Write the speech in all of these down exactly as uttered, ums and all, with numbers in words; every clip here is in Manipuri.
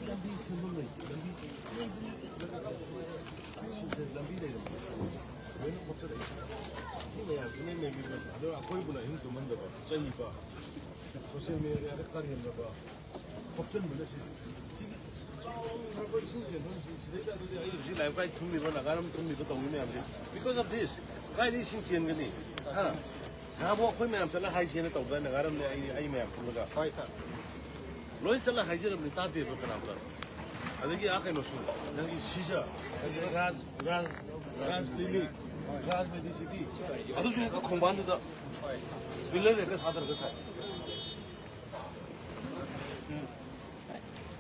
ꯂꯝꯕꯤ ꯁꯦꯝꯐꯝ ꯂꯩꯇꯦ꯫ ꯂꯝꯕꯤ, ꯂꯝꯕꯤ ꯂꯩꯔꯝꯃꯦ꯫ ꯂꯣꯏꯅ ꯀꯣꯛꯆꯔꯛꯏ꯫ ꯁꯤ ꯃꯌꯥꯝꯁꯤꯅ ꯃꯦꯟꯕꯤꯕ꯫ ꯑꯗꯣ ꯑꯩꯈꯣꯏꯕꯨꯅ ꯑꯍꯤꯡ ꯇꯨꯝꯍꯟꯗꯕ, ꯆꯩꯕ, ꯁꯣꯁꯤꯌꯦꯜ ꯃꯦꯗꯤꯌꯥꯗ ꯀꯔꯦꯝꯅꯕ, ꯈꯣꯞꯆꯟꯕꯅ ꯁꯤ꯫ ꯁꯤꯒꯤ ꯆꯥꯎꯈ꯭ꯔꯕ ꯏꯁꯤꯡ ꯆꯦꯟꯐꯝꯁꯤ ꯁꯤꯗꯩꯗ ꯑꯗꯨꯗꯤ ꯑꯩ ꯍꯧꯖꯤꯛ ꯂꯥꯏꯐ ꯀꯥꯏ ꯊꯨꯝꯂꯤꯕ, ꯅꯥꯒꯥꯔꯝ ꯊꯨꯝꯂꯤꯕ ꯇꯧꯔꯤ ꯃꯌꯥꯝꯁꯦ, because of this, ꯀꯥꯏꯗ ꯏꯁꯤꯡ ꯆꯦꯟꯒꯅꯤ? ꯍꯥ? ꯅꯍꯥꯟꯃꯨꯛ ꯑꯩꯈꯣꯏ ꯃꯌꯥꯝ ꯆꯠꯂ ꯍꯥꯏꯁꯦꯅ ꯇꯧꯗꯥꯏ, ꯅꯥꯒꯥꯔꯝꯅꯦ, ꯑꯩ, ꯑꯩ ꯃꯌꯥꯝ ꯄꯨꯜꯂꯒ? ꯍꯣꯏ, ꯁꯥꯔ꯫ ꯂꯣꯏ ꯆꯠꯂ ꯍꯥꯏꯖꯔꯕꯅꯤ, ꯇꯥꯗꯦꯕ ꯀꯅꯥꯝꯇ꯫ ꯑꯗꯒꯤ ꯑꯥ ꯀꯩꯅꯣꯁꯨ, ꯅꯪꯒꯤ ꯁꯤꯖ, ꯔꯥꯖ, ꯔꯥꯖ, ꯔꯥꯖ ꯀ꯭ꯂꯤꯅꯤꯛ, ꯔꯥꯖ ꯃꯦꯗꯤꯁꯤꯇꯤ, ꯑꯗꯨꯁꯨ ꯍꯦꯛ ꯈꯣꯡꯕꯥꯟꯗꯨꯗ ꯄꯤꯂꯔ ꯍꯦꯛꯇ ꯊꯥꯗꯔꯒ ꯁꯥꯏ꯫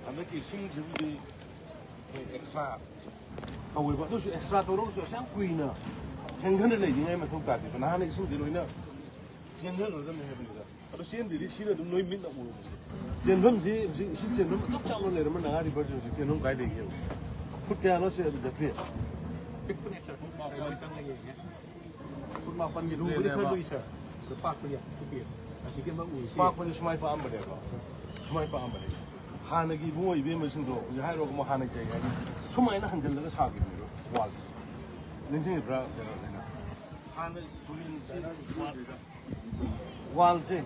ꯍꯟꯗꯛꯀꯤ ꯏꯁꯤꯡꯁꯤꯕꯨꯗꯤ ꯑꯩꯈꯣꯏ ꯑꯦꯛꯁꯇ꯭ꯔꯥ ꯇꯧꯋꯦꯕ, ꯑꯗꯨꯁꯨ ꯑꯦꯛꯁꯇ꯭ꯔꯥ ꯇꯧꯔꯒꯁꯨ ꯑꯁꯨꯛ ꯌꯥꯝ ꯀꯨꯏꯅ ꯊꯦꯡꯊꯅ ꯂꯩꯅꯤꯡꯉꯥꯏ ꯃꯊꯧ ꯇꯥꯗꯦꯕ꯫ ꯅꯍꯥꯟꯅ ꯏꯁꯤꯡꯁꯦ ꯂꯣꯏꯅ ꯆꯦꯟꯊꯈ꯭ꯔꯗꯕꯅꯤ ꯍꯥꯏꯕꯅꯤꯗ꯫ ꯑꯗꯣ ꯆꯦꯟꯗ꯭ꯔꯤꯗꯤ ꯁꯤꯅ ꯑꯗꯨꯝ ꯅꯣꯏ ꯃꯤꯠꯅ ꯎꯔꯕꯅꯤ꯫ ꯆꯦꯟꯐꯝꯁꯤ ꯍꯧꯖꯤꯛ ꯏꯁꯤꯡ ꯆꯦꯟꯐꯝ ꯑꯗꯨꯛ ꯆꯥꯎꯅ ꯂꯩꯔꯝꯕ ꯅꯥꯒꯥ ꯔꯤꯚꯔꯁꯤ ꯍꯧꯖꯤꯛ ꯆꯦꯟꯐꯝ ꯀꯥꯏ ꯂꯩꯒꯦꯕ? ꯐꯨꯠ ꯀꯌꯥꯅꯣ ꯁꯦ ꯑꯗꯨ ꯖꯐ꯭ꯔꯤ? ꯄꯤꯛꯄꯅꯦ ꯁꯥꯔ, ꯐꯨꯠ ꯃꯥꯄꯟ ꯆꯪꯉ ꯌꯦꯡꯉꯦ꯫ ꯐꯨꯠ ꯃꯥꯄꯟꯒꯤ ꯂꯨꯕꯗꯤ ꯈꯔ ꯂꯨꯏ ꯁꯥꯔ꯫ ꯑꯗꯣ ꯄꯥꯛꯄꯗꯤ ꯌꯥꯝ ꯄꯤꯛꯑꯦ ꯁꯥꯔ꯫ ꯑꯁꯤꯒꯤ ꯑꯃ ꯎꯔꯤꯁꯤ꯫ ꯄꯥꯛꯄꯗꯤ ꯁꯨꯃꯥꯏ ꯄꯥꯛꯑꯝꯕꯅꯦꯕ꯫ ꯁꯨꯃꯥꯏ ꯄꯥꯛꯑꯝꯕꯅꯦ꯫ ꯍꯥꯟꯅꯒꯤ ꯏꯕꯨꯡꯉꯣ ꯏꯕꯦꯝꯃꯁꯤꯡꯗꯣ ꯍꯧꯖꯤꯛ ꯍꯥꯏꯔꯨꯔꯒ ꯑꯃꯨꯛ ꯍꯥꯟꯅ ꯆꯩ ꯍꯥꯏꯅꯤ꯫ ꯁꯨꯃꯥꯏꯅ ꯍꯟꯖꯜꯂꯒ ꯁꯥꯈꯤꯕꯅꯦꯕ ꯋꯥꯜꯁꯦ꯫ ꯅꯤꯡꯁꯤꯡꯉꯤꯕ꯭ꯔꯥ ꯀꯩꯅꯣꯁꯤꯅ? ꯍꯥꯟꯅ ꯇꯨꯔꯦꯟꯁꯤ ꯋꯥꯜꯁꯦ,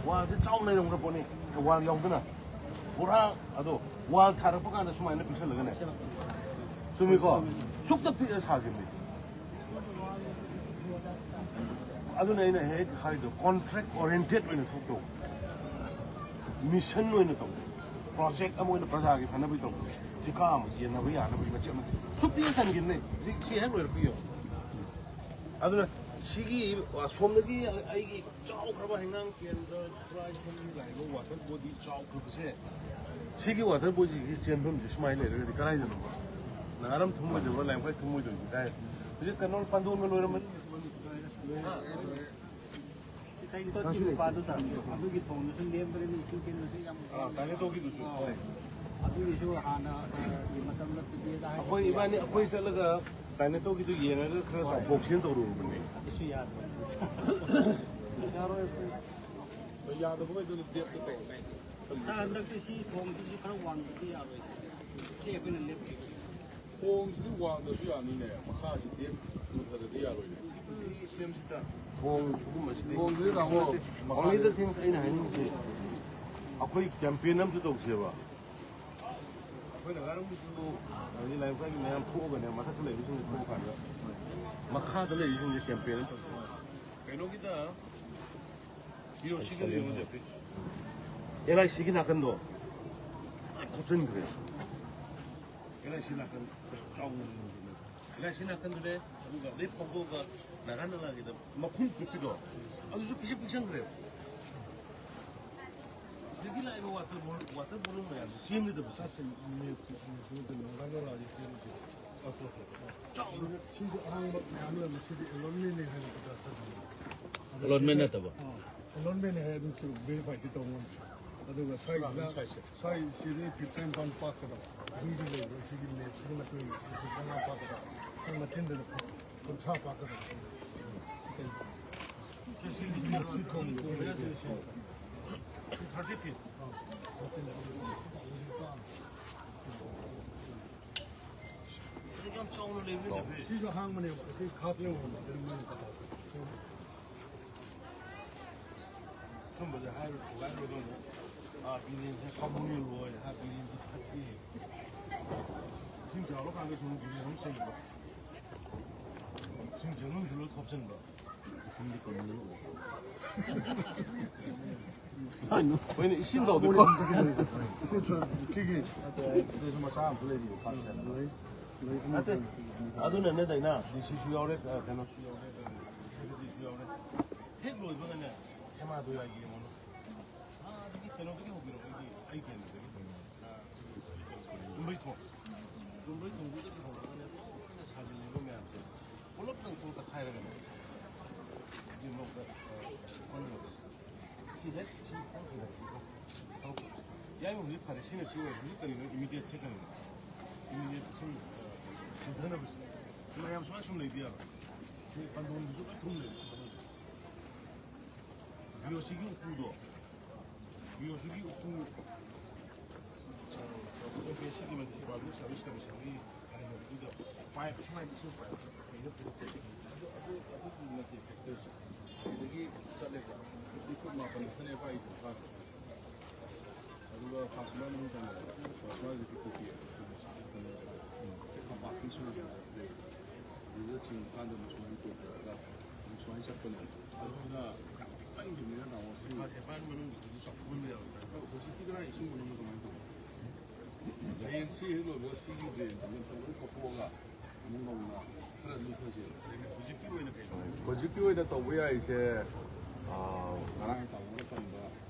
ꯋꯥꯜꯁꯦ ꯆꯥꯎꯅ ꯂꯩꯔꯝꯈ꯭ꯔ ꯄꯣꯠꯅꯤ, ꯋꯥꯜ ꯌꯥꯎꯗꯅ꯫ ꯄꯨꯔꯥ ꯑꯗꯣ ꯋꯥꯜ ꯁꯥꯔꯛꯄ ꯀꯥꯟꯗ ꯁꯨꯃꯥꯏꯅ ꯄꯤꯛꯁꯜꯂꯒꯅꯦ꯫ ꯆꯨꯝꯃꯤꯀꯣ? ꯁꯨꯛꯇ ꯄꯤꯛꯑ ꯁꯥꯈꯤꯕꯅꯤ꯫ ꯑꯗꯨꯅ ꯑꯩꯅ ꯍꯦꯛ ꯍꯥꯏꯗꯣ, ꯀꯣꯟꯇ꯭ꯔꯦꯛ ꯑꯣꯔꯤꯌꯦꯟꯇꯦꯠ ꯑꯣꯏꯅ ꯊꯕꯛ ꯇꯧ, ꯃꯤꯁꯟ ꯑꯣꯏꯅ ꯇꯧ, ꯄ꯭ꯔꯣꯖꯦꯛ ꯑꯃ ꯑꯣꯏꯅ ꯄ꯭ꯔꯖꯥꯒꯤ ꯐꯅꯕꯒꯤ ꯇꯧ, ꯊꯤꯀꯥ ꯑꯃ ꯌꯦꯟꯅꯕ ꯌꯥꯅꯕꯒꯤ ꯃꯆꯦꯠ ꯃꯆꯦꯠ ꯁꯨꯛ ꯄꯤꯛꯅ ꯊꯝꯈꯤꯕꯅꯦ꯫ ꯍꯧꯖꯤꯛ ꯁꯤ ꯍꯦꯛ ꯂꯣꯏꯔ ꯄꯤꯌꯣ꯫ ꯑꯗꯨꯅ ꯁꯤꯒꯤ ꯑꯁꯣꯝꯗꯒꯤ ꯑꯩꯒꯤ ꯆꯥꯎꯈ꯭ꯔꯕ ꯍꯩꯉꯥꯡ ꯀꯦꯟꯗ꯭ꯔ, ꯈꯨꯔꯥꯏ ꯁꯣꯝꯒꯤ ꯂꯥꯛꯏꯕ ꯋꯥꯇꯔ ꯕꯣꯗꯤ ꯆꯥꯎꯈ꯭ꯔꯕꯁꯦ, ꯁꯤꯒꯤ ꯋꯥꯇꯔ ꯕꯣꯗꯤꯒꯤ ꯆꯦꯟꯐꯝꯁꯦ ꯁꯨꯃꯥꯏꯅ ꯂꯩꯔꯒꯗꯤ ꯀꯗꯥꯏꯗꯅꯣ? ꯅꯥꯒꯥꯔꯝ ꯊꯨꯝꯃꯣꯏꯗꯕ, ꯂꯥꯏꯃꯈꯥꯏ ꯊꯨꯝꯃꯣꯏꯗꯕꯗꯤ ꯀꯥꯏ? ꯍꯧꯖꯤꯛ ꯀꯩꯅꯣ ꯄꯥꯟꯗꯣꯟꯒ ꯂꯣꯏꯔꯝꯃꯅꯤ꯫ ꯇꯣꯠꯀꯤ ꯅꯨꯄꯥꯗꯨ ꯁꯥꯔ, ꯑꯗꯨꯒꯤ ꯊꯣꯡꯗꯨꯁꯨ ꯂꯦꯝꯕꯅꯤꯅ ꯏꯁꯤꯡ ꯆꯦꯟꯕꯁꯨ ꯌꯥꯝ ꯑꯥ, ꯇꯥꯏꯅꯦ ꯇꯧꯈꯤꯗꯨꯁꯨ꯫ ꯑꯥ꯫ ꯍꯣꯏ꯫ ꯑꯗꯨꯒꯤꯁꯨ ꯍꯥꯟꯅ, ꯑ, ꯃꯇꯝꯗ ꯄꯤꯒꯦꯗ ꯍꯥꯏꯕꯁꯨ ꯑꯩꯈꯣꯏ ꯏꯕꯥꯅꯤ, ꯌꯥꯗꯦ꯫ ꯑꯩꯈꯣꯏ ꯆꯠꯂꯒ ꯄ꯭ꯂꯥꯅꯦꯇꯣꯒꯤꯗꯨ ꯌꯦꯡꯉꯒ ꯈꯔ ꯍꯣꯏ꯫ ꯕꯣꯛꯁꯤꯡ ꯇꯧꯔꯨꯕꯅꯦ꯫ ꯑꯗꯨꯁꯨ ꯌꯥꯗ꯭ꯔꯦ꯫ ꯌꯥꯔꯣꯏ ꯑꯩꯈꯣꯏ꯫ ꯌꯥꯗꯕꯈꯩꯗꯨꯅ ꯗꯦꯠꯇ ꯇꯧꯔꯁꯤ꯫ ꯍꯟꯗꯛꯇꯤ ꯁꯤ ꯊꯣꯡꯁꯤꯁꯨ ꯈꯔ ꯋꯥꯡꯗ꯭ꯔꯗꯤ ꯌꯥꯔꯣꯏ꯫ ꯁꯤ ꯑꯩꯈꯣꯏꯅ ꯂꯦꯞꯇ꯭ꯔꯤꯕꯁꯦ꯫ ꯊꯣꯡꯁꯤꯗꯤ ꯋꯥꯡꯗ꯭ꯔꯁꯨ ꯌꯥꯅꯤꯅꯦ, ꯃꯈꯥꯁꯤ ꯗꯦꯛ ꯃꯨꯊꯗ꯭ꯔꯗꯤ ꯌꯥꯔꯣꯏꯅꯦ꯫ ꯊꯣꯡ ꯁꯤꯒꯨꯝꯕꯁꯤꯗꯤ ꯊꯣꯡꯁꯤꯗꯤ ꯇꯥꯃꯣ, only the things ꯑꯩꯅ ꯍꯥꯏꯅꯤꯡꯉꯤꯁꯦ, ꯑꯩꯈꯣꯏ ꯀꯦꯝꯄꯦꯟ ꯑꯃꯁꯨ ꯇꯧꯁꯦꯕ꯫ ꯑꯩꯈꯣꯏꯅ ꯉꯔꯥꯡꯁꯨ ꯍꯥꯏꯗꯤ ꯂꯥꯏꯔꯤꯛ ꯃꯌꯥꯝ ꯊꯣꯛꯑꯒꯅꯦ, ꯃꯊꯛꯇ ꯂꯩꯕꯁꯤꯡꯁꯦ ꯊꯣꯛꯑꯀꯥꯟꯗ ꯃꯈꯥꯗ ꯂꯩꯔꯤꯁꯤꯡꯁꯦ ꯀꯦꯝꯄꯦꯟ ꯑꯃ ꯇꯧꯁꯦꯕ꯫ ꯀꯩꯅꯣꯒꯤꯗ ꯄꯤ ꯑꯣ ꯁꯤꯒꯤ ꯌꯦꯡꯉꯨꯁꯦ꯫ ꯑꯦꯜ ꯑꯥꯏ ꯁꯤꯒꯤ ꯅꯥꯀꯟꯗꯣ ꯊꯨꯞꯆꯤꯟꯈ꯭ꯔꯦ꯫ ꯑꯦꯜ ꯑꯥꯏ ꯁꯤ ꯅꯥꯀꯟ ꯆꯥꯎꯅ ꯂꯩꯕꯅꯦ꯫ ꯑꯦꯜ ꯑꯥꯏ ꯁꯤ ꯅꯥꯀꯟꯗꯨꯅꯦ, ꯑꯗꯨꯒ ꯑꯗꯩ ꯐꯥꯎꯗꯣꯛꯑꯒ ꯅꯥꯒꯥ ꯅꯂꯥꯒꯤꯗ ꯃꯈꯨꯝ ꯀꯨꯞꯄꯤꯗꯣ, ꯑꯗꯨꯁꯨ ꯄꯤꯛꯁꯛ ꯄꯤꯛꯁꯟꯈ꯭ꯔꯦꯕ꯫ ꯁꯤꯗꯒꯤ ꯂꯥꯛꯏꯕ ꯋꯥꯇꯔ ꯕꯣꯜ, ꯋꯥꯇꯔ ꯕꯣꯂꯨꯟ ꯃꯌꯥꯝꯁꯦ ꯆꯦꯟꯒꯗꯕ꯫ ꯁꯥꯁꯟ ꯃꯦꯞꯁꯤ, ꯃꯦꯞꯁꯤ ꯅꯠꯇꯦ, ꯅꯥꯒꯥ ꯅꯂꯥꯁꯦ ꯆꯦꯟꯕꯁꯦ꯫ ꯆꯥꯎꯅ꯫ ꯁꯤꯁꯨ ꯑꯍꯥꯡꯕ ꯃꯌꯥꯝ ꯂꯩꯔꯝꯃꯤ꯫ ꯁꯤꯗꯤ ꯑꯦꯂꯣꯟꯃꯦꯟꯅꯦ ꯍꯥꯏꯅ ꯄꯇꯥ ꯁꯥꯖꯟꯕ꯫ ꯑꯗꯣ ꯑꯦꯂꯣꯟꯃꯦꯟ ꯁꯤꯗꯤ, ꯅꯠꯇꯕ? ꯑꯥ, ꯑꯦꯂꯣꯟꯃꯦꯟꯅꯦ ꯍꯥꯏ ꯑꯗꯨꯝ ꯁꯤ ꯚꯦꯔꯤꯐꯥꯏꯗꯤ ꯇꯧ ꯉꯝꯗ꯭ꯔꯦ꯫ ꯑꯗꯨꯒ ꯁ꯭ꯋꯥꯏꯁꯤꯅ, ꯁ꯭ꯋꯥꯏꯁꯦ꯫ ꯁ꯭ꯋꯥꯏ ꯁꯤꯗꯤ ꯐꯤꯠ ꯇꯔꯥꯅꯤꯄꯥꯟ ꯄꯥꯛꯀꯗꯕ꯫ ꯑꯗꯨꯒꯤ ꯂꯩꯕ ꯁꯤꯒꯤ ꯃꯦꯞꯁꯤꯒꯤ ꯃꯇꯨꯡ ꯏꯟꯅ ꯁꯤꯗꯤ ꯐꯤꯠ ꯇꯔꯥꯃꯉꯥ ꯄꯥꯛꯀꯗꯕ꯫ ꯁ꯭ꯋꯥꯏ ꯃꯊꯤꯟꯗꯅ ꯐꯤꯠ ꯀꯨꯟꯊ꯭ꯔꯥ ꯄꯥꯛꯀꯗꯕ꯫ ꯁꯤ ꯊꯣꯡ ꯊꯥꯔꯇꯤ ꯐꯤꯠ꯫ ꯌꯥꯝ ꯆꯥꯎꯅ ꯂꯩꯕꯅꯦ꯫ ꯁꯤꯁꯨ ꯑꯍꯥꯡꯕꯅꯦꯕ꯫ ꯁꯤ ꯈꯥꯛ ꯂꯩꯍꯧꯕ ꯑꯗꯨꯅ ꯃꯣꯏꯅ ꯀꯥꯈꯠꯂꯛꯄ꯫ ꯁꯨꯝꯕꯁꯦ ꯍꯥꯏꯔꯨ, ꯊꯨꯒꯥꯏꯔꯨꯔꯒ ꯑꯃꯨꯛ, ꯑꯥ, ꯕꯤꯔꯦꯟꯁꯦ ꯄꯥꯝꯃꯨꯔꯣꯏ, ꯑꯥ, ꯕꯤꯔꯦꯟꯁꯦ ꯐꯠꯇꯦ꯫ ꯏꯁꯤꯡ ꯆꯥꯎꯔꯀꯥꯟꯗ ꯁꯨꯝ ꯕꯤꯔꯦꯟ ꯑꯃꯨꯛ ꯆꯩꯕ꯫ ꯏꯁꯤꯡ ꯆꯦꯟꯐꯝꯁꯨ ꯂꯣꯏ ꯈꯣꯞꯆꯟꯕ꯫ ꯍꯣꯏꯅꯦ, ꯏꯁꯤꯡ ꯇꯧꯗꯦꯀꯣ꯫ ꯁꯤ ꯁꯨ-, ꯁꯤꯒꯤ ꯁꯤꯗꯁꯨ ꯃꯆꯥ ꯑꯃꯁꯨ ꯂꯩꯔꯤꯕ, ꯐꯥꯁ ꯂꯩ, ꯂꯩ꯫ ꯅꯠꯇꯦ, ꯑꯗꯨꯅꯅꯦ ꯗꯥꯏꯅꯥ, ꯗꯤ ꯁꯤꯁꯨ ꯌꯥꯎꯔꯦ, ꯑ, ꯀꯩꯅꯣꯁꯨ ꯌꯥꯎꯔꯦ, ꯑ, ꯁꯦꯀ꯭ꯔꯦꯇꯔꯤꯁꯨ ꯌꯥꯎꯔꯦ꯫ ꯍꯦꯛ ꯂꯣꯏꯕꯒꯅꯦ, ꯁꯦꯃꯥꯗꯣ ꯌꯥꯏ ꯌꯦꯡꯉꯨꯅꯨ꯫ ꯑꯥꯗꯒꯤ ꯀꯩꯅꯣꯗꯒꯤ ꯍꯧꯕꯤꯔꯛꯑꯣ, ꯑꯩꯒꯤ, ꯑꯩ ꯀꯩꯅꯣꯗꯒꯤ꯫ ꯑ, ꯆꯨꯝꯕ꯭ꯔꯩ ꯊꯣꯡ꯫ ꯆꯨꯝꯕ꯭ꯔꯩ ꯊꯣꯡꯗꯨꯗꯒꯤ ꯍꯧꯔꯒꯅꯦ, ꯂꯣꯏꯅ ꯁꯥꯖꯤꯜꯂꯤꯕ ꯃꯌꯥꯝꯁꯦ꯫ ꯄꯨꯂꯞ ꯂꯪꯊꯣꯛ ꯇꯛꯈꯥꯏꯔꯒꯅꯦ꯫ ꯁꯤ ꯃꯔꯛꯇ, ꯑ, ꯁꯤ ꯍꯦꯛ, ꯁꯤ ꯈꯤꯇꯪ ꯊꯤꯟꯗꯔꯛꯑꯒ ꯊꯕꯛ ꯌꯥꯏꯃ ꯍꯧꯖꯤꯛ ꯐꯔꯦ, ꯁꯤꯅ ꯁꯤ ꯑꯣꯏꯔꯦ꯫ ꯍꯧꯖꯤꯛ ꯀꯔꯤꯅꯣ? Immediate ꯁꯦ ꯀꯔꯤꯅꯣ? Immediate ꯁꯨꯝ, ꯑ, ꯁꯤꯟꯊꯅꯕꯁꯦ꯫ ꯃꯌꯥꯝ ꯁꯨꯃꯥꯏꯅ ꯁꯨꯝ ꯂꯩꯕ ꯌꯥꯔꯣꯏ꯫ ꯁꯤ ꯄꯟꯊꯨꯡꯗꯨꯁꯨ ꯂꯣꯏ ꯊꯨꯝ ꯂꯩꯔꯦ꯫ ꯕꯤ ꯑꯣ ꯁꯤꯒꯤ ꯎꯄꯨꯗꯣ, ꯕꯤ ꯑꯣ ꯁꯤꯒꯤ ꯎꯄꯨ, ꯑ, ꯑꯦꯝ ꯄꯤ ꯑꯦꯁ ꯁꯤꯒꯤ ꯃꯅꯤꯄꯨꯔ ꯄꯕ꯭ꯂꯤꯛ ꯁꯥꯔꯚꯤꯁ ꯀꯃꯤꯁꯟꯒꯤ ꯀꯩꯅꯣꯗꯨꯗ ꯄꯥꯏꯞ ꯁꯨꯃꯥꯏꯅ ꯏꯁꯤꯡ ꯄꯥꯏꯞ ꯀꯩꯅꯣ ꯄꯨꯔꯛꯇꯦ꯫ ꯑꯗꯨ, ꯑꯗꯨ, ꯑꯗꯨꯒꯤ ꯅꯠꯇꯦ ꯐꯦꯛꯇꯔꯁꯦ꯫ ꯁꯤꯗꯒꯤ ꯆꯠꯂꯦꯕ꯫ ꯐꯨꯠ ꯅꯤꯐꯨ ꯃꯥꯄꯟ ꯈꯛꯇꯅꯦꯕ ꯑꯩꯁꯦ ꯃꯈꯥꯁꯦ꯫ ꯑꯗꯨꯒ ꯐꯥꯁ ꯃꯅꯨꯡ ꯆꯪꯉꯦ꯫ ꯐꯥꯁ ꯃꯅꯨꯡꯗꯤ ꯄꯤꯛꯇꯤ ꯄꯤꯛꯑꯦ꯫ ꯀꯝꯄꯥꯛꯀꯤ ꯁꯨꯅ ꯂꯩ꯫ ꯑꯗꯨꯗ ꯆꯤꯡꯕ ꯀꯥꯟꯗ ꯑꯃꯨꯛ ꯁꯨꯃꯥꯏꯅ ꯀꯣꯏꯊꯔꯒ ꯑꯃꯨꯛ ꯁꯨꯃꯥꯏꯅ ꯆꯠꯄꯅꯦ꯫ ꯑꯗꯨꯅ ꯌꯥꯝ ꯄꯤꯛꯃꯟꯈꯤꯕꯅꯤꯅ ꯇꯥꯃꯣ ꯁꯤ ꯃꯅꯨꯡꯗꯨꯗꯤ ꯆꯥꯎꯊꯣꯛꯍꯟꯕ ꯌꯥꯔꯣꯏ꯫ ꯍꯧꯖꯤꯛꯀꯤ ꯗ꯭ꯔꯥꯏ ꯏꯁꯤꯡ ꯃꯅꯨꯡꯗ ꯀꯃꯥꯏꯅ ꯇꯧꯕ? ꯍꯌꯦꯡ ꯁꯤ ꯍꯦꯛ ꯂꯣꯏꯕꯒ ꯁꯤꯒꯤ ꯗ꯭ꯔꯦꯟꯁꯤꯡꯁꯦ ꯑꯝꯇ ꯂꯣꯏ ꯀꯣꯛꯊꯣꯛꯑꯒ ꯑꯃꯨꯛ ꯅꯧꯅ ꯈꯔ ꯂꯨꯊꯁꯦꯕ꯫ ꯍꯧꯖꯤꯛꯀꯤ ꯑꯣꯏꯅ ꯀꯩꯅꯣ? ꯍꯧꯖꯤꯛꯀꯤ ꯑꯣꯏꯅ ꯇꯧꯕ ꯌꯥꯏꯁꯦ, ꯑꯥ, ꯉꯔꯥꯡ ꯇꯥꯃꯣꯅ ꯄꯟꯕ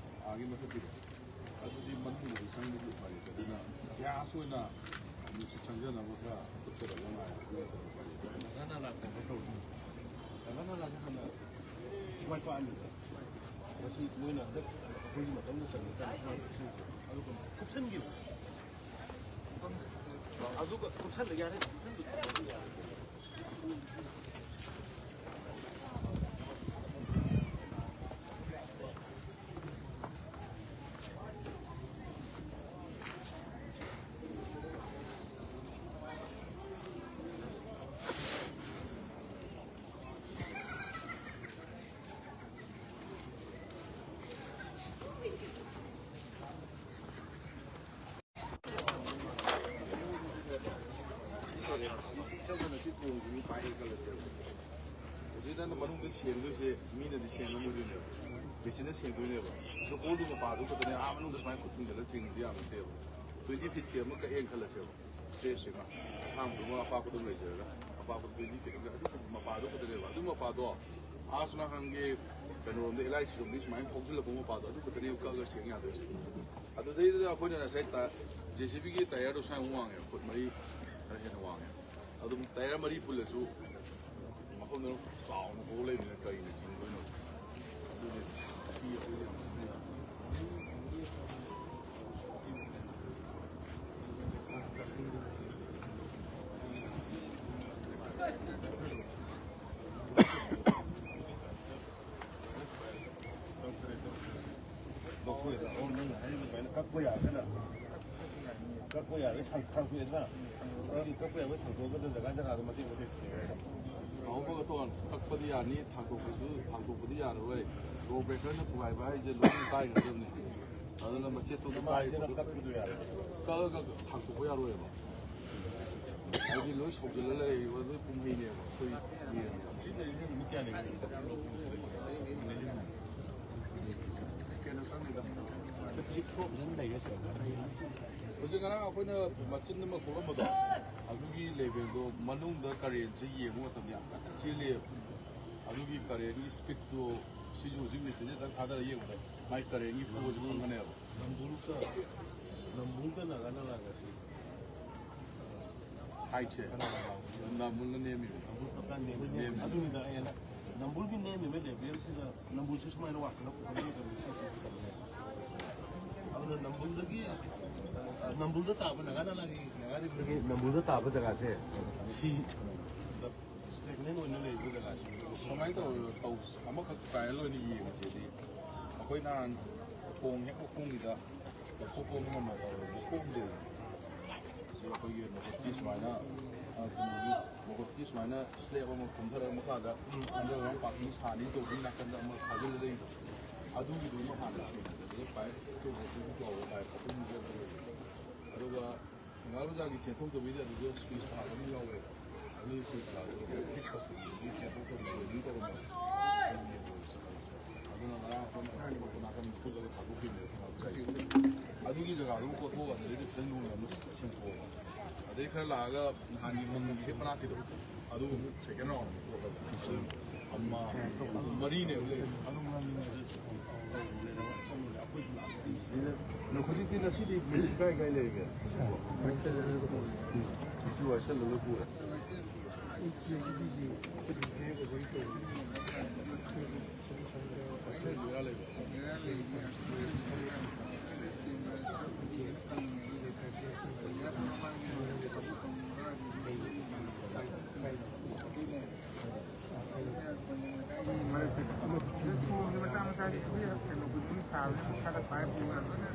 ꯑꯥꯒꯤ ꯃꯊꯛꯀꯤꯗꯣ, ꯑꯗꯨꯗꯤ ꯃꯅꯨꯡꯗꯗꯤ ꯆꯪꯕꯒꯤ ꯎꯄꯥꯏ ꯂꯩꯇꯦ꯫ ꯑꯗꯨꯅ ꯒ꯭ꯌꯥꯁ ꯑꯣꯏꯅ ꯅꯨꯡꯁꯤꯠ ꯆꯪꯖꯅꯕ ꯈꯔ ꯍꯨꯠꯀꯗꯕ ꯉꯥꯏꯔꯦ꯫ ꯑꯗꯨ ꯅꯠꯇꯅ ꯎꯄꯥꯏ ꯂꯩꯇꯦ꯫ ꯅꯒꯥ ꯅꯂꯥ ꯀꯩꯅꯣ ꯇꯧꯔꯤ? ꯅꯒꯥ ꯅꯂꯥꯁꯦ ꯍꯥꯟꯅ ꯃꯥꯏ ꯄꯥꯛꯍꯟꯕꯗ ꯃꯁꯤ ꯃꯣꯏꯅ ꯍꯟꯗꯛ ꯑꯩꯈꯣꯏꯒꯤ ꯃꯇꯝꯗ ꯆꯪꯕ ꯀꯥꯟꯗ ꯁꯨꯃꯥꯏꯅ ꯏꯁꯤꯡ ꯑꯗꯨꯒ ꯀꯨꯞꯁꯟꯈꯤꯕ꯫ ꯑꯗꯨꯒ ꯀꯨꯞꯁꯜꯂꯒꯦ ꯍꯥꯏꯔꯦ꯫ ꯏꯁꯝ ꯁꯝꯅ ꯁꯤ ꯊꯣꯡꯁꯤ ꯃꯤ ꯄꯥꯏꯔꯦ ꯈꯜꯂꯁꯦꯕ꯫ ꯍꯧꯖꯤꯛ ꯅꯪꯅ ꯃꯅꯨꯡꯗ ꯁꯦꯡꯗꯣꯏꯁꯦ ꯃꯤꯅꯗꯤ ꯁꯦꯡꯉꯝꯃꯣꯏꯗꯣꯏꯅꯦꯕ, ꯃꯦꯆꯤꯟꯅ ꯁꯦꯡꯗꯣꯏꯅꯦꯕ꯫ ꯑꯗꯣ ꯍꯣꯜꯗꯨ ꯃꯄꯥꯗꯨ ꯈꯛꯇꯅꯦ ꯑꯥ ꯃꯅꯨꯡꯗ ꯁꯨꯃꯥꯏꯅ ꯈꯨꯠ ꯊꯤꯡꯖꯤꯜꯂꯒ ꯆꯤꯡꯕꯗꯤ ꯌꯥꯕ ꯅꯠꯇꯦꯕ꯫ Twenty feet ꯀꯤ ꯑꯃ ꯀꯛꯑꯦꯅ ꯈꯜꯂꯁꯦꯕ, ꯁ꯭ꯄꯦꯁꯁꯤꯃ ꯑꯁꯥꯡꯕꯗꯨꯃ ꯑꯄꯥꯛꯄꯗꯨꯃ ꯂꯩꯖꯔꯒ, ꯑꯄꯥꯛꯄꯗꯨ twenty feet ꯑꯃ, ꯑꯗꯨ ꯃꯄꯥꯗꯨ ꯈꯛꯇꯅꯦꯕ꯫ ꯑꯗꯨ ꯃꯄꯥꯗꯣ ꯑꯥ ꯁꯣꯝ ꯅꯥꯀꯟꯒꯤ ꯀꯩꯅꯣꯔꯣꯝꯗ, ꯑꯦꯜ ꯑꯥꯏ ꯁꯤ ꯔꯣꯝꯗꯒꯤ ꯁꯨꯃꯥꯏꯅ ꯐꯥꯎꯖꯤꯜꯂꯛꯄ ꯃꯄꯥꯗꯣ ꯑꯗꯨ ꯈꯛꯇꯅꯦꯕ ꯀꯛꯑꯒ ꯁꯦꯡ ꯌꯥꯗꯣꯏꯁꯦ꯫ ꯑꯗꯨꯗꯩꯗꯨꯗ ꯑꯩꯈꯣꯏꯅ ꯉꯁꯥꯏ ꯇ-, ꯖꯦ ꯁꯤ ꯕꯤꯒꯤ ꯇꯥꯌꯔꯗꯣ ꯁꯨꯃꯥꯏꯅ ꯋꯥꯡꯉꯦ, ꯐꯨꯠ ꯃꯔꯤ ꯈꯔ ꯍꯦꯟꯅ ꯋꯥꯡꯉꯦ꯫ ꯑꯗꯨꯝ ꯇꯥꯌꯔ ꯃꯔꯤ ꯄꯨꯜꯂꯁꯨ ꯃꯐꯝꯗꯨ ꯆꯥꯎꯅ ꯍꯧ ꯂꯩꯕꯅꯤꯅ ꯀꯔꯤꯅ ꯆꯤꯡꯗꯣꯏꯅꯣ? ꯑꯗꯨꯅꯤ ꯁꯤ ꯑꯩꯈꯣꯏꯒꯤ ꯀꯛꯄ ꯌꯥꯔꯒꯅ ꯀꯛꯄ ꯌꯥꯔꯒ ꯁꯥꯡ-, ꯁꯥꯡꯗꯣꯛꯑꯦꯗꯅ꯫ ꯑꯗꯨꯒꯤ ꯀꯛꯄ ꯌꯥꯕ ꯁꯥꯡꯗꯣꯛꯑꯒ ꯖꯒꯥ ꯖꯒꯥꯗꯣ ꯃꯇꯦꯛ ꯃꯇꯦꯛ ꯊꯦꯡꯉꯦ꯫ ꯀꯥꯎꯕꯒ ꯇꯣꯉꯥꯟ ꯀꯛꯄꯗꯤ ꯌꯥꯅꯤ, ꯊꯥꯡꯗꯣꯛꯄꯁꯨ, ꯊꯥꯡꯗꯣꯛꯄꯗꯤ ꯌꯥꯔꯔꯣꯏ꯫ ꯔꯣ ꯕ꯭ꯔꯦꯀꯔꯅ ꯊꯨꯒꯥꯏꯕ ꯍꯥꯏꯁꯦ ꯂꯣꯏꯅ ꯀꯥꯏꯒꯗꯕꯅꯤ꯫ ꯑꯗꯨꯅ ꯃꯆꯦꯠꯇꯨ ꯑꯗꯨꯝ ꯃꯥꯏꯁꯤꯅ ꯀꯥꯏꯒꯗꯕꯅꯤ꯫ ꯀꯛꯄꯗꯣ ꯌꯥꯔꯣꯏ꯫ ꯀꯛꯑꯒ ꯊꯥꯡꯗꯣꯛꯄ ꯌꯥꯔꯣꯏꯕ꯫ ꯍꯥꯏꯗꯤ ꯂꯣꯏ ꯁꯧꯖꯤꯜꯂ ꯂꯩꯔꯤꯕ ꯂꯣꯏ ꯀꯨꯝꯍꯩꯅꯦꯕ ꯑꯩꯈꯣꯏ ꯌꯦꯡꯉꯤꯕ꯫ ꯁꯤ ꯂꯩꯔꯤꯁꯦ ꯅꯨꯃꯤꯠ ꯀꯌꯥꯅꯤ? ꯍꯧꯖꯤꯛ ꯉꯔꯥꯡ ꯑꯩꯈꯣꯏꯅ ꯃꯆꯤꯟ ꯑꯃ ꯀꯣꯛꯂꯝꯕꯗꯣ, ꯑꯗꯨꯒꯤ ꯂꯦꯚꯦꯜꯗꯣ ꯃꯅꯨꯡꯗ ꯀꯔꯦꯟꯁꯦ ꯌꯦꯡꯕ ꯃꯇꯝꯗ ꯌꯥꯝ ꯀꯟꯅ ꯆꯦꯜꯂꯤꯑꯕ꯫ ꯑꯗꯨꯒꯤ ꯀꯔꯦꯟꯒꯤ ꯁ꯭ꯄꯤꯠꯇꯣ ꯁꯤꯁꯨ ꯍꯧꯖꯤꯛ ꯃꯦꯆꯤꯟꯁꯦ ꯈꯤꯇꯪ ꯊꯥꯗꯔ ꯌꯦꯡꯕꯗ ꯃꯥꯏ ꯀꯔꯦꯟꯒꯤ ꯐ꯭ꯂꯣꯁꯦ ꯈꯪꯒꯅꯦꯕ꯫ ꯅꯝꯕꯨꯜꯒ, ꯅꯝꯕꯨꯜꯒ ꯅꯥꯒꯥ ꯅꯥꯒꯥꯁꯤ꯫ ꯍꯥꯏꯠꯁꯦ꯫ ꯅꯝꯕꯨꯜꯅ ꯅꯦꯝꯃꯤꯕ꯫ ꯅꯝꯕꯨꯜ ꯄꯀꯥ ꯅꯦꯝꯃꯤ꯫ ꯅꯦꯝꯃꯤ꯫ ꯑꯗꯨꯅꯤꯗ ꯑꯩꯅ ꯅꯝꯕꯨꯜꯒꯤ ꯅꯦꯝꯃꯤꯕ ꯂꯦꯚꯦꯜꯁꯤꯗ ꯅꯝꯕꯨꯜꯁꯤ ꯁꯨꯃꯥꯏꯅ ꯋꯥꯡꯈꯠꯂꯛꯄ ꯈꯪꯍꯧꯗꯕꯅꯤ꯫ ꯑꯗꯨꯅ ꯅꯝꯕꯨꯜꯗꯒꯤ, ꯑ, ꯅꯝꯕꯨꯜꯗ ꯇꯥꯕ ꯅꯥꯒꯥ ꯅꯥꯒꯥꯒꯤ, ꯅꯥꯒꯥ ꯔꯤꯚꯔꯒꯤ ꯅꯝꯕꯨꯜꯗ ꯇꯥꯕ ꯖꯒꯥꯁꯦ ꯁꯤ ꯁ꯭ꯇꯦꯒꯅꯦꯟ ꯑꯣꯏꯅ ꯂꯩꯕ ꯖꯒꯥꯁꯤ꯫ ꯀꯃꯥꯏꯅ ꯇꯧꯔꯤꯅꯣ? ꯇꯧ-, ꯑꯃꯈꯛ ꯇ꯭ꯔꯥꯏꯌꯦꯜ ꯑꯣꯏꯅ ꯌꯦꯡꯉꯁꯤꯗꯤ꯫ ꯑꯩꯈꯣꯏ ꯅꯍꯥꯟ ꯊꯣꯡ ꯍꯦꯛ ꯃꯈꯣꯡꯒꯤꯗ ꯂꯧꯊꯣꯛꯄ ꯑꯃ ꯉꯝꯃꯣꯏ ꯇꯧꯔꯦ꯫ ꯃꯈꯣꯡꯗꯣ ꯁꯤ ꯑꯩꯈꯣꯏꯒꯤ ꯃꯈꯨꯠꯀꯤ ꯁꯨꯃꯥꯏꯅ, ꯑ, ꯀꯩꯅꯣꯒꯤ ꯃꯈꯨꯠꯀꯤ ꯁꯨꯃꯥꯏꯅ ꯁ꯭ꯂꯦꯕ ꯑꯃ ꯀꯨꯝꯊꯔꯒ ꯃꯈꯥꯗ ꯀꯨꯝꯊꯔꯒ ꯄꯥꯔꯀꯤꯡ ꯁꯥꯅꯤ ꯇꯧꯕꯒꯤ ꯅꯥꯀꯟꯗ ꯑꯃ ꯈꯥꯖꯤꯜꯂ ꯂꯩꯕꯗꯣ, ꯑꯗꯨꯒꯤꯗꯨ ꯑꯃ ꯍꯥꯟꯅ ꯁꯦꯝꯃꯁꯦ꯫ ꯑꯗꯨꯒ ꯄꯥꯏꯞ ꯑꯆꯧꯕ ꯑꯆꯧꯕ ꯆꯥꯎꯕ ꯄꯥꯏꯞ ꯑꯍꯨꯝ ꯂꯩꯔꯦ꯫ ꯑꯗꯨꯒ ꯊꯪꯒꯥꯜ ꯕꯖꯥꯔꯒꯤ ꯆꯦꯟꯊꯣꯛꯇꯕꯤꯗ ꯑꯗꯨꯗ ꯁ꯭ꯋꯤꯆ ꯊꯥꯕ ꯑꯃ ꯌꯥꯎꯋꯦꯕ꯫ ꯑꯗꯨꯒꯤ ꯁ꯭ꯋꯤꯆ ꯊꯥꯕꯗꯣ ꯐꯤꯛꯁ ꯇꯧꯁꯤꯟꯕꯤꯌꯨ꯫ ꯑꯗꯨꯒꯤ ꯆꯦꯟꯊꯣꯛꯇꯕꯤꯗ ꯑꯗꯨꯝ ꯇꯧꯔꯝꯃꯣ꯫ ꯑꯗꯨꯅ ꯉꯔꯥꯡ ꯑꯩꯈꯣꯏꯅ ꯅꯥꯀꯟ ꯄꯨꯜꯂꯒ ꯊꯥꯗꯣꯛꯈꯤꯕꯅꯦꯕ ꯊꯪꯒꯥꯜ ꯕꯖꯥꯔꯒꯤ꯫ ꯑꯗꯨꯒꯤ ꯖꯒꯥꯗꯨ ꯀꯣꯊꯣꯛꯑꯒ ꯑꯗꯨꯗꯩꯗꯤ ꯈꯤꯇꯪ ꯂꯨꯅ ꯑꯃꯨꯛ ꯁꯦꯡꯗꯣꯛꯑꯣꯕ꯫ ꯑꯗꯩ ꯈꯔ ꯂꯥꯛꯑꯒ ꯅꯍꯥꯟꯒꯤ ꯃꯪꯒꯤ ꯍꯦꯛ ꯃꯅꯥꯛꯀꯤꯗꯣ, ꯑꯗꯨ ꯑꯃꯨꯛ ꯁꯦꯀꯦꯟ ꯔꯥꯎꯟ ꯑꯃꯨꯛ ꯊꯣꯛꯑꯒ ꯑꯗꯨ ꯑꯃ, ꯑꯗꯨ ꯃꯔꯤꯅꯦꯕ ꯂꯩꯔꯤꯁꯦ꯫ ꯑꯗꯣ ꯍꯧꯖꯤꯛꯇꯤ ꯉꯁꯤꯗꯤ ꯃꯦꯆꯤꯟ ꯀꯥꯏ ꯀꯥꯏ ꯂꯩꯔꯤꯒꯦ? ꯉꯁꯤ ꯋꯥꯏꯁꯜꯂꯒ ꯄꯨꯔꯦ꯫ ꯊꯣꯡꯁꯦ ꯃꯆꯥ ꯃꯆꯥꯗꯤ ꯀꯩꯅꯣ ꯑꯗꯨꯝ ꯁꯥꯕꯅꯤꯅ ꯃꯁꯥꯗ ꯄꯥꯏꯞ ꯄꯨꯔꯒ ꯂꯣꯏꯅ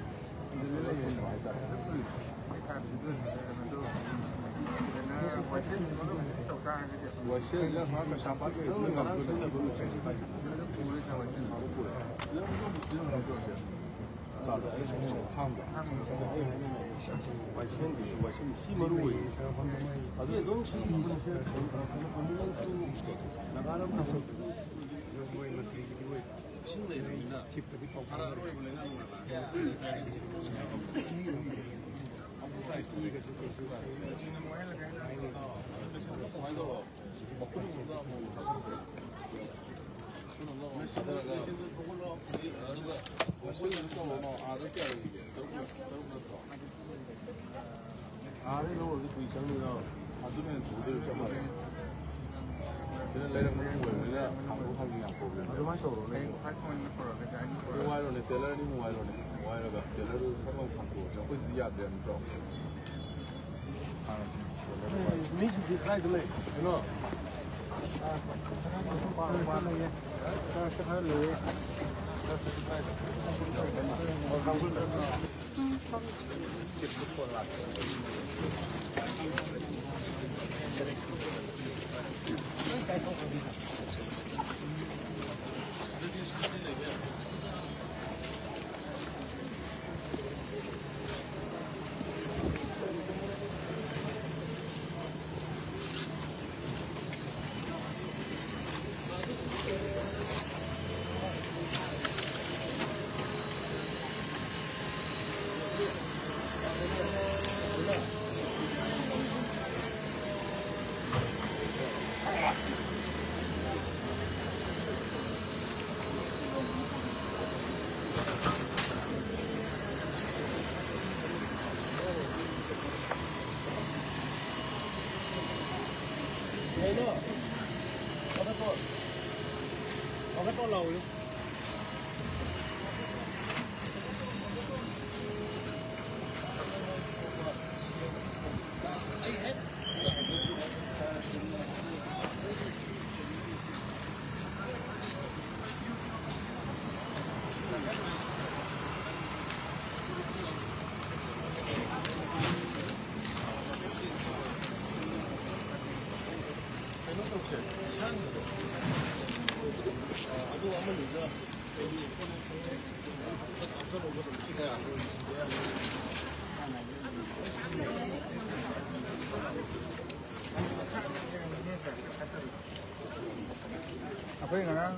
ꯋꯥꯏꯁꯦꯟꯗꯤ, ꯋꯥꯏꯁꯦꯟ ꯁꯤ ꯃꯔꯨ ꯑꯣꯏ꯫ ꯑꯗꯨ ꯑꯗꯨꯝ ꯁꯤ ꯅꯥꯒꯥꯔꯝ ꯏꯁꯤꯡ ꯂꯩꯔꯕꯅꯤꯅ ꯍꯥꯔ ꯑꯔꯣꯏꯕ ꯂꯩꯉꯥꯛ ꯑꯥꯗꯩ ꯂꯧꯔꯗꯤ ꯀꯨꯏ ꯆꯪꯅꯤꯗ꯫ ꯑꯗꯨꯅ ꯍꯦꯟꯅ ꯊꯨꯗꯣꯏꯔꯣ? ꯆꯞ ꯃꯥꯟꯅꯩ꯫ ꯁꯤꯗ ꯂꯩꯔꯛ ꯃꯅꯨꯡ ꯑꯣꯏꯕꯅꯤꯅ ꯍꯥꯡꯗꯣꯛ ꯍꯥꯡꯖꯤꯟ ꯌꯥꯝ ꯄ꯭ꯔꯣꯕ꯭ꯂꯦꯝ꯫ ꯑꯗꯨꯃꯥꯏꯅ ꯇꯧꯔꯣ ꯅꯪ꯫ ꯍꯌꯦꯡ ꯐꯥꯔꯁ ꯄꯣꯏꯟꯠ ꯄꯨꯔꯛꯑꯒ ꯆꯥꯅꯤ ꯄꯨꯔꯛꯑꯒ꯫ ꯋꯥꯏꯔꯣꯅꯦ, ꯇꯦꯂꯔ ꯑꯅꯤꯃꯨꯛ ꯋꯥꯏꯔꯣꯅꯦ꯫ ꯋꯥꯏꯔꯒ ꯇꯦꯂꯔꯗꯨ ꯁꯠ ꯂꯥꯎ ꯊꯥꯡꯇꯣꯛꯑꯁꯦ꯫ ꯑꯩꯈꯣꯏꯗꯤ ꯌꯥꯗ꯭ꯔꯦ ꯅꯠꯇ꯭ꯔꯣ? ꯃꯤꯁꯤꯡꯁꯤ ꯀꯗꯥꯏꯗ ꯂꯩ? ꯀꯩꯅꯣ? ꯈꯔ ꯂꯩꯌꯦ꯫ ꯑꯩꯈꯣꯏ ꯉꯔꯥꯡ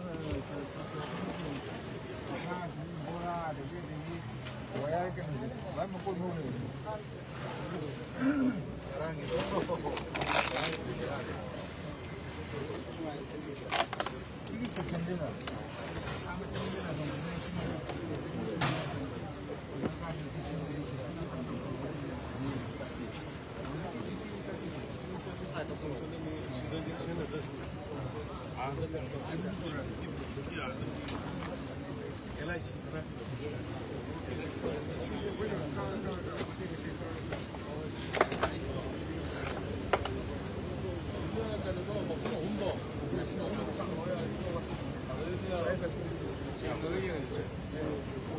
ꯕꯣꯔꯥ, ꯑꯗꯒꯤ, ꯑꯗꯒꯤ ꯋꯥꯌꯥꯔ ꯀꯩꯅꯣꯁꯦ ꯂꯣꯏ ꯃꯀꯣꯟ ꯍꯧꯔꯦ꯫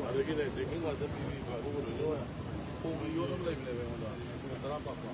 ꯑꯗꯒꯤꯅꯦ, drinking water ꯄꯤꯕꯤꯕ ꯑꯗꯨꯒ ꯂꯣꯏꯅ ꯊꯣꯡꯕ ꯌꯣꯠ ꯑꯃ ꯂꯩꯕꯅꯦꯕ ꯑꯩꯉꯣꯟꯗ, ꯇꯔꯥ ꯄꯥꯛꯄ꯫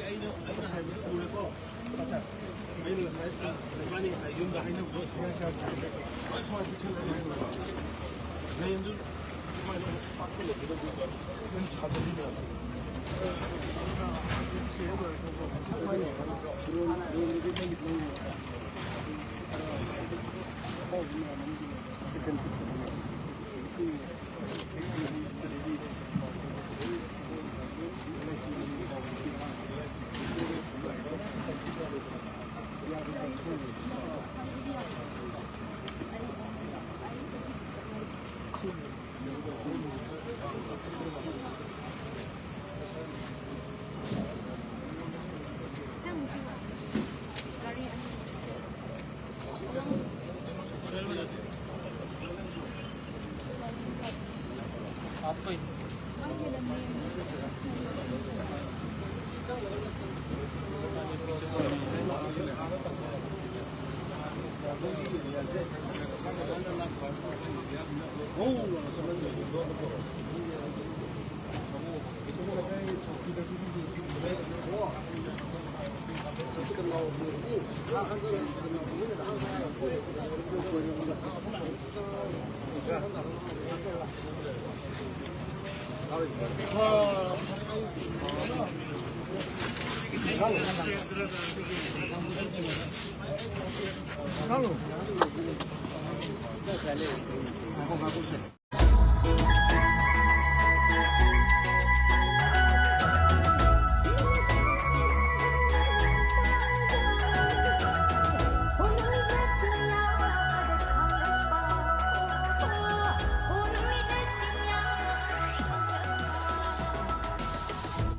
ꯑꯩꯅ, ꯑꯩꯅ ꯍꯥꯏꯕꯗꯨ ꯎꯔꯦꯀꯣ꯫ ꯑꯩꯅ ꯉꯁꯥꯏ ꯏꯕꯥꯅꯤ ꯉꯁꯥꯏ ꯌꯨꯝꯗ ꯍꯥꯏꯅꯕꯗꯣ ꯁꯨꯃꯥꯏ ꯁꯨꯃꯥꯏ ꯄꯤꯁꯜꯂꯒ ꯂꯩꯌꯦꯕ꯫ ꯗ꯭ꯔꯦꯟꯗꯨ ꯁꯨꯃꯥꯏꯅ ꯄꯥꯛꯊꯣꯛꯂꯛꯀꯗꯕꯗꯨꯗ ꯑꯗꯨꯝ ꯁꯥꯖꯜꯂꯤꯗꯅ꯫ Hello.